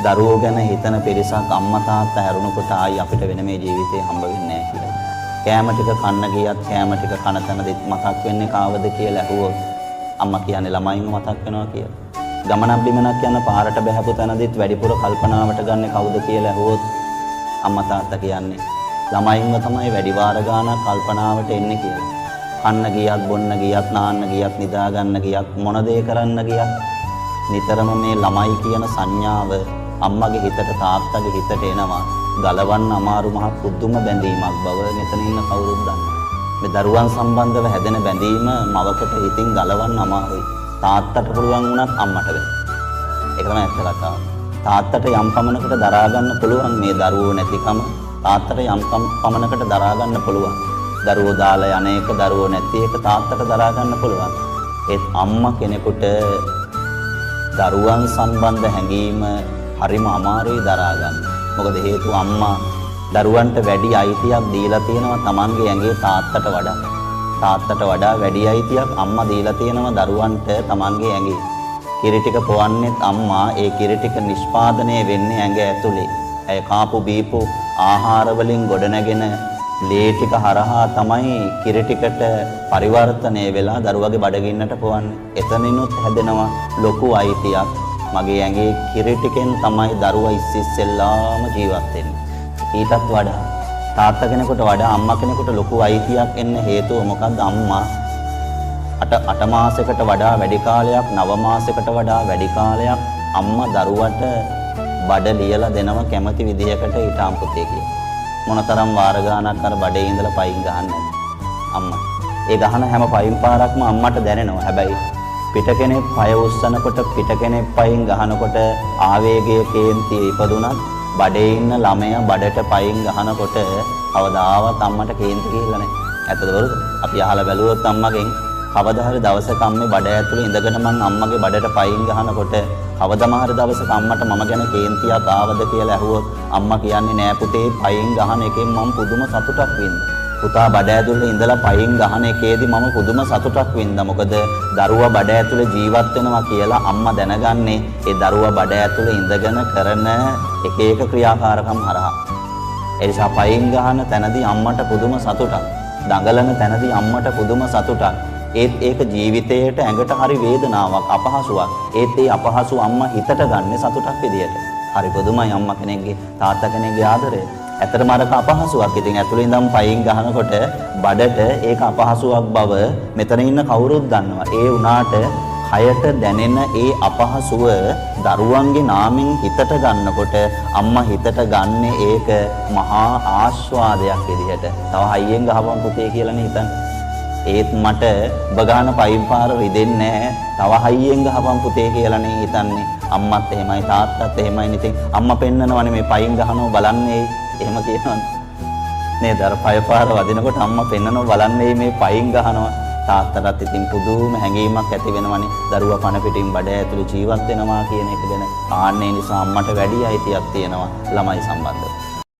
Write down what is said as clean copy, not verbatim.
දරුවෝ ගැන හිතන පිරිසක් අම්මා තාත්තා හැරුණකොට ආයි අපිට වෙන මේ ජීවිතේ හම්බ වෙන්නේ නැහැ කියලා. කෑම ටික කන්න ගියත් කෑම ටික කන තැනදිත් මතක් වෙන්නේ කාවද කියලා ඇහුවොත් අම්මා කියන්නේ ළමයින්ව මතක් වෙනවා කියලා. ගමනක් බිමනක් යන පාරට බහැපු තැනදිත් වැඩිපුර කල්පනාවට ගන්නෙ කවුද කියලා ඇහුවොත් අම්මා තාත්තා කියන්නේ ළමයින්ව තමයි වැඩි වාර ගාණක් කල්පනාවට එන්නේ කියලා. කන්න ගියත් බොන්න ගියත් නාන්න ගියත් නිදා ගන්න ගියත් මොන දේ කරන්න ගියත් නිතරම මේ ළමයි කියන සංඥාව අම්මගේ හිතට තාත්තගේ හිතට එනවා. ගලවන්න අමාරු මහ පුදුම බැඳීමක් බව මෙතන ඉන්න කවුරුත් දන්නවා. මේ දරුවන් සම්බන්ධව හැදෙන බැඳීම මවකට හිතින් ගලවන්න අමාරුයි. තාත්තට පුළුවන් වුණත් අම්මට බැහැ. ඒක තමයි ඇත්ත කතාව. තාත්තට යම් පමණකට දරා ගන්න පුළුවන් මේ දරුවෝ නැතිකම. තාත්තට යම් පමණකට දරා ගන්න පුළුවන්. දරුවෝ දාලා යන එක, දරුවෝ නැති එක තාත්තට දරා ගන්න පුළුවන්. ඒත් අම්මා කෙනෙකුට දරුවන් සම්බන්ධ හැඟීම හරිම අමාරුයි දරා ගන්න. මොකද හේතුව අම්මා දරුවන්ට වැඩි අයිතියක් දීලා තියෙනවා තමන්ගේ ඇඟේ තාත්තට වඩා. තාත්තට වඩා වැඩි අයිතියක් අම්මා දීලා තියෙනවා දරුවන්ට තමන්ගේ ඇඟේ. කිරි ටික පොවන්නෙත් අම්මා, ඒ කිරි ටික නිෂ්පාදනය වෙන්නේ ඇඟ ඇතුලේ. ඇය කාපු බීපු ආහාර වලින් ගොඩනැගෙන ලේ ටික හරහා තමයි කිරි ටිකට පරිවර්තනය වෙලා දරුවගේ බඩගින්නට පොවන්නේ. එතනිනුත් හැදෙනවා ලොකු අයිතියක්. මගේ ඇඟේ කිරි ටිකෙන් තමයි දරුවා ඉස්සෙල්ලාම ජීවත් වෙන්නේ. ඊටත් වඩා තාත්තා කෙනෙකුට වඩා අම්මා කෙනෙකුට ලොකු අයිතියක් එන්න හේතුව මොකද්ද? අම්මා 8 මාසයකට වඩා වැඩි කාලයක්, 9 මාසයකට වඩා වැඩි කාලයක් අම්මා දරුවට බඩ ලියලා දෙනවා කැමති විදිහකට ඊටාම් පුතේ කියලා. මොනතරම් වාර ගානක් අර බඩේ ඉඳලා පයින් ගහන්නේ නැද්ද අම්මා? ඒ ගහන හැම පයින් පාරක්ම අම්මට දැනෙනවා. හැබැයි පිට කෙනෙක් පය උස්සනකොට, පිට කෙනෙක් පයින් ගහනකොට ආවේගය කේන්තිය ඉපදුනත් බඩේ ඉන්න ළමයා බඩට පයින් ගහනකොට කවදාවත් අම්මට කේන්ති කියලා නැහැ. ඇත්තද බොරුද? අපි අහලා බැලුවොත් අම්මගෙන් කවදා හරි දවසක අම්මේ බඩ ඇතුලේ ඉඳගෙන මං අම්මගේ බඩට පයින් ගහනකොට කවදම හරි දවසක අම්මට මම ගැන කේන්තියක් ආවද කියලා ඇහුවොත් අම්මා කියන්නේ නෑ පුතේ, පයින් ගහන එකෙන් මං පුදුම සතුටක් වින්දා. පුතා බඩ ඇතුලේ ඉඳලා පයින් ගහන එකේදී මම පුදුම සතුටක් වින්දා. මොකද දරුවා බඩ ඇතුලේ ජීවත් වෙනවා කියලා අම්මා දැනගන්නේ ඒ දරුවා බඩ ඇතුලේ ඉඳගෙන කරන එක එක ක්‍රියාකාරකම් හරහා. ඒ නිසා පයින් ගහන තැනදී අම්මට පුදුම සතුටක්. දඟලන තැනදී අම්මට පුදුම සතුටක්. ඒත් ඒක ජීවිතයට ඇඟට හරි වේදනාවක්, අපහසුවක්. ඒත් ඒ අපහසු අම්මා හිතට ගන්නෙ සතුටක් විදියට. හරි පුදුමයි අම්මා කෙනෙක්ගේ තාත්තා කෙනෙක්ගේ ආදරය. ඇත්තටම අරක අපහසුවක්. ඉතින් ඇතුළේ ඉඳන් පයින් ගහනකොට බඩට ඒක අපහසුවක් බව මෙතන ඉන්න කවුරුත් දන්නවා. ඒ වුණාට කයට දැනෙන ඒ අපහසුව දරුවන්ගේ නාමෙන් හිතට ගන්නකොට අම්මා හිතට ගන්නෙ ඒක මහා ආස්වාදයක් විදිහට. තව හයියෙන් ගහපන් පුතේ කියලානේ හිතන්නේ. ඒත් මට ඔබ ගහන පයින් පාර රිදෙන්නේ නෑ. තව හයියෙන් ගහපන් පුතේ කියලානේ හිතන්නේ. අම්මත් එහෙමයි තාත්තත් එහෙමයි. ඉතින් අම්මා පෙන්නනවනේ මේ පයින් ගහනව බලන්නේ එහෙම කියනවනේ. නේද? අර පය පාර වදිනකොට අම්මා පෙන්නනව බලන්නේ මේ පයින් ගහනවා. තාත්තටත් ඉතින් පුදුම හැඟීමක් ඇති වෙනවනේ. දරුවා පණ පිටින් බඩ ඇතුලේ ජීවත් වෙනවා කියන එක ගැන. ආන්නේ නිසා අම්මට වැඩි අයිතියක් තියෙනවා ළමයි සම්බන්ධව.